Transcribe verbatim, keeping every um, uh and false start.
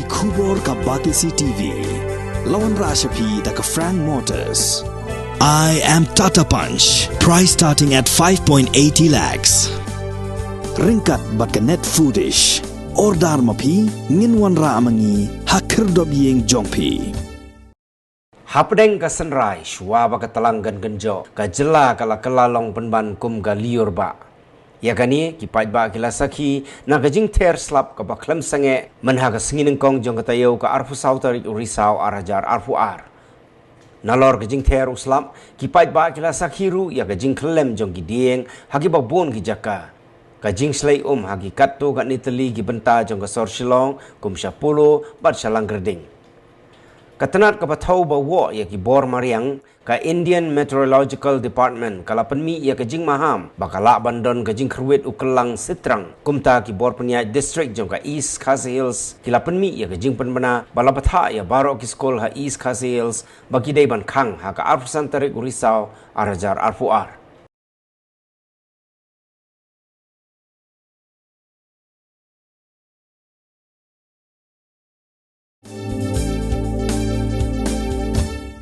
Khubor ka Batesi T V. La wanrah sha phi da ka Frank Motors. I am Tata Punch. Price starting at five point eighty lakhs. Ryngkat bad ka Net Foodish. Order ma phi, ngin wanrah ma ngi ha khyrdop ïing jong phi. Hapdeng ka synrai shuwa ba ka tlang kan kynjoh, ka jylla ka la kylla long pynban kum ka lyiur bah. Ïa kane, ki paidbah ki la sakhi na ka jingther slap kaba khlem sangeh mynha ka sngi nyngkong jong ka taïew, ka arphew saw tarik u Risaw ar hajar arphew ar. Nalor ka jingther u slap, ki paidbah ki la sakhi ruh ïa ka jingkhyllem jong ki dieng ha kiba bun ki jaka. Ka jingshlei um ha ki katto katne tylli ki bynta jong ka sor Shillong, kum sha Polo bad sha Langkyrding. Ka tnat kaba thew ba woh ïa ki bor mariang, ka Indian Meteorological Department, ka la pynmih ïa ka jingmaham ba ka lah ban don ka jingkyrwit u kyllang sitrang. Kumta, ki bor pynïaid district jong ka East Khasi Hills ki la pynmih ïa ka jingpynbna ba la bthah ïa baroh ki skul ha East Khasi Hills ba ki dei ban khang ha ka arphew san tarik u Risaw ar hajar arphew ar.